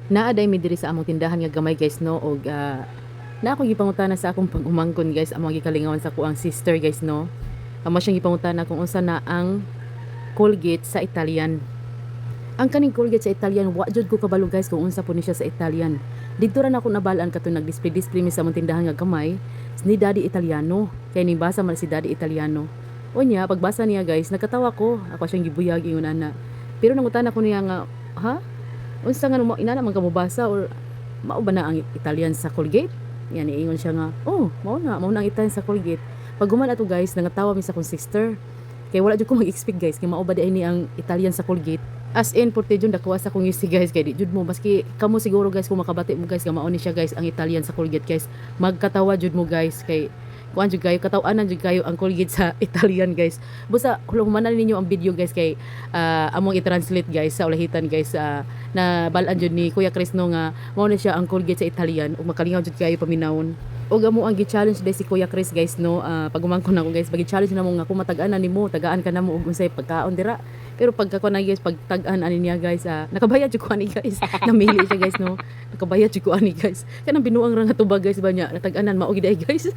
Naa day mi diri sa among tindahan nga gamay, guys, no, og na ako gipangutana sa akong pag-umangkon, guys, among gikalingawan sa kuang sister, guys, no. Amo siyang gipangutana kung unsa na ang Colgate sa Italian. Ang kaning Colgate sa Italian, wa jud ko kabalo, guys, kung unsa po ni siya sa Italian. Didto ra nako nabal-an katong nag-display display mi sa among tindahan nga gamay ni Daddy Italiano. Kay ning basa man si Daddy Italiano. Unya, pagbasa niya, guys, nakatawa ko. Ako siyang gibuyag ingon ana. Pero nangutana ko niya nga, "Ha? Unsa nga mo inana man ka mobasa or mao ba na ang Italian sa Colgate?" Yan, iingon siya nga, "Oh, mao na ang Italian sa Colgate." Pag human ato, guys, nangatawa mi sa akong sister. Kay wala jud ko mag-expect, guys, nga mao ba diay ni ang Italian sa Colgate. As in, porte jud nakuha sa akong ngisi, guys, kay di jud mo maski kamo siguro, guys, kung makabati mo, guys, nga mao ni siya, guys, ang Italian sa Colgate, guys. Magkatawa jud mo, guys, kay kuan jud kayo, katawanan jud kayo ang Colgate sa Italian, guys. Busa humanan ninyo ang video, guys, kay among i-translate, guys, sa ulahitan, guys, na balaan jud ni Kuya Chris, no, nga mao na siya ang Colgate sa Italian ug makalingaw jud kayo paminawon. Ug amo ang gi-challenge day si Kuya Chris, guys, no, pag umangkon nako, guys, pag challenge na mo nga kung matag-an na nimo, tagaan ka namo og unsay pagkaon dira. Pero pagka ko na, guys, pagtag-an ani niya, guys, nakabayad jud ko ani, guys. Namili siya, guys, no. Nakabayad jud ko ani, guys. Kanang binuang ra nga tubag, guys, ba niya natag-anan mao gid ay, guys.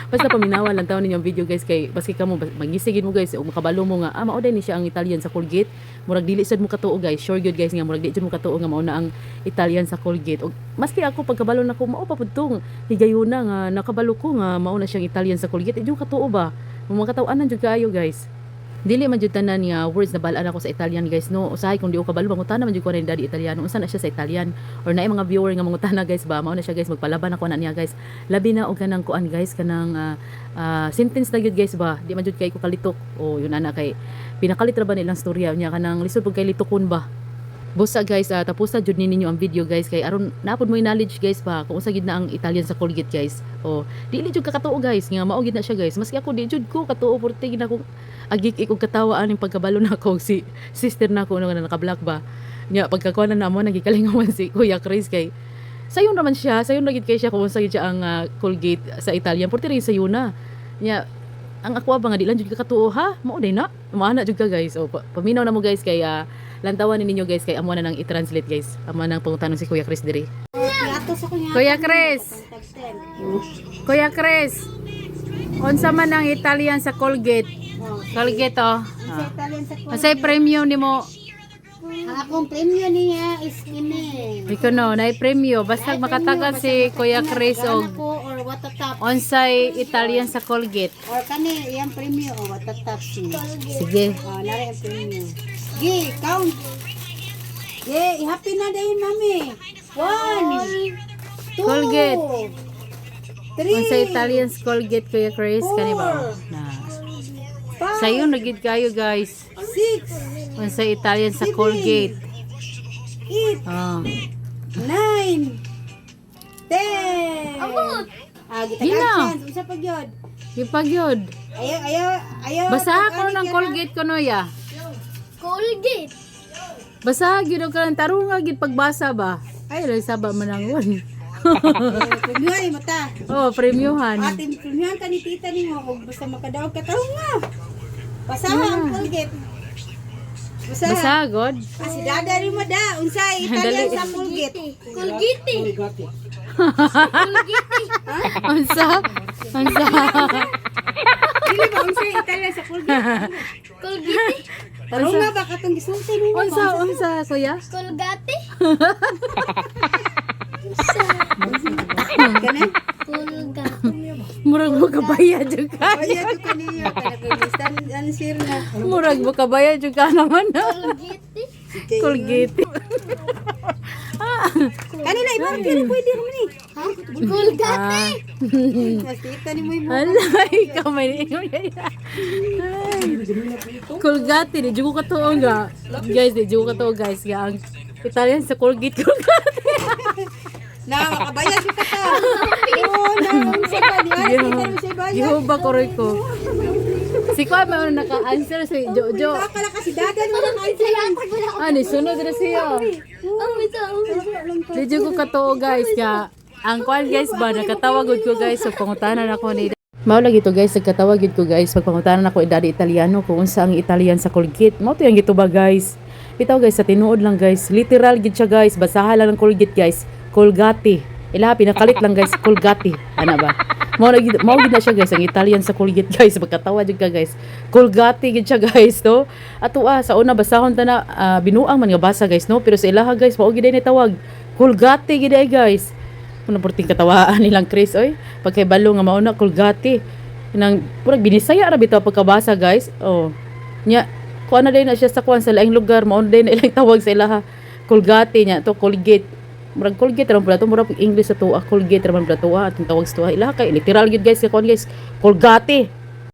Basta paminawa lang taon ninyo ang video, guys, kay baski kamo mangisigin mo, guys, ug makabalo mo nga mao day ni siya ang Italian sa Colgate, murag dili sad mo katuo, guys. Sure gyud, guys, nga murag di jud mo katuo nga mao na ang Italian sa Colgate. Ug maski ako, pagkabalo nako, mao pa pud tong higayuna nga nakabalo ko nga mao na siyang Italian sa Colgate, di jud katuo ba. Mga kataw-anan jud kaayo, guys. Dili man jud tanan nga words na balaan ako sa Italian, guys, no. Usahay kung di ko kabalo, mangutana man jud ko ni Daddy Italiano unsa na siya sa Italian, or naay mga viewer nga mangutana, guys, ba, mao na siya, guys, magpalaban ako na niya, guys. Labi na og kanang kuan, guys, kanang sentence na gyud, guys, ba. Di man jud kay ko kalitok o yun ana, kay pinakalit ra ba nilang storya niya, kanang lisod pud kay litokon ba. Busa, guys, tapos na jud ni ninyo ang video, guys, kay aron napod mo knowledge, guys, pa kung unsa gid na ang Italian sa Colgate, guys. O dili jud ka katuo, guys, nga mao gid na siya, guys. Maski ako, di jud ko katuo, porte gid ako agik og katawa aning pagkabalo na ako si sister na ako nga naka-black ba. Nya pagkakuha na namo, nagikalingawan si Kuya Chris kay sayon naman siya, sayon na gid kay siya kung unsa gid siya ang Colgate sa Italian. Porte rin sayo na. Nya ang ako ba nga di lang jud ka katuo, "Ha, mao day na?" Maana jud ka, guys. O paminaw na mo, guys, kay lantawan ni ninyo, guys, kay amo na nang i-translate, guys. Amo nang pangutanong si Kuya Chris diri. Kuya Chris. Kuya Chris, unsa man ang Italian sa Colgate? Colgate, oh. Sa Italian sa Colgate. Unsay premyo nimo? Ang akong premyo niya is kini. Ikaw no, naay premyo basta makatagan si Kuya Chris og ko or what a top. Unsay Italian sa Colgate. Or kani iyang premyo o what a top. Sige. Oh, nari ang premyo. Gi, count. Ge, happy na dayon, mami. One, two, Colgate. three, Unsay Italian sa Colgate, Kuya Chris? Kani ba? Na. Five, Sayo na gid kayo, guys. six, Unsay Italian sa Colgate? Eight, Oh. 9, 10. Ah, Gina. gitagaan chance. Unsa pa gyud? Ipagyod. Ayaw, ayaw, ayaw. Basaha ko ng Colgate ko, Noya. Colgate. Basaha gyud og kanang tarunga gid pagbasa ba. Ay, lang saba man ang one. Premyo ay mata. Oh, premyohan. Atin premyohan ka ni tita nimo kung basta makadaog ka tarunga. Basaha ang Colgate. Basaha. Basaha god. Ah, si Dada rin mo da. Unsay Italian sa Colgate? Colgate. Unsa? Unsa? Dili ba unsay Italian sa Colgate? Colgate. Tarunga ba katong gisulti nimo? Unsa unsa, kuya? Colgate. Kana? Colgate. Murag mo kabayad jud ka. Kaya to kaniyo kana kay stand answer na. Murag mo kabayad jud ka naman. Colgate. Colgate. Kanina iba pero pwede rin ni. Colgate. Ah. Mas tita ni mo imo. Ala, ikaw may ingon. Ay. Colgate, di jud ko katuo nga. Guys, di jud ko katuo, guys, nga ang Italian sa Colgate, Colgate. Na makabayad ka ta. Oo, na unsa pa ni ay tita mo siya bayad. Gihuba ko rin ko. Si Kuya may una naka-answer si Jojo. Kakala ka si Dada ni mo naka-answer. Ah, ni sunod na siya. Oh, ito. Di jud ko katuo, guys, nga ang kuan, guys, ba nakatawag gud ko, guys, so pangutanan ako ni Mao lagi to, guys, nagkatawag gid ko, guys, pag pangutanan ako ni Daddy Italiano kung unsa ang Italian sa Colgate. Mao to yung gituba, guys. Bitaw guys, sa tinuod lang guys, literal gid siya guys, basaha lang ng Colgate guys, Colgate. Ilaha pinakalit lang guys, Colgate. Ana ba? Mao gid na siya guys, ang Italian sa Colgate guys, magkatawa jud ka guys. Colgate gid siya guys, no? Ato sa una basahon ta na binuang man nga basa guys, no? Pero sa ilaha guys, mao gid ay tawag. Colgate gid ay guys. Kuno perting katawaan nilang Chris oy. Pagkahibalo nga mao na Colgate. Nang purag binisaya ra bitaw pagkabasa guys. Oh. Nya kuan na din na siya sa kuan sa laing lugar, mao na din na ilang tawag sa ilaha. Colgate nya to Colgate. Murag Colgate ra man pala to, murag pag English sa tuwa, Colgate ra man pala tuwa atong tawag sa tuwa. Ilaha kay literal gyud guys, kuan guys, Colgate.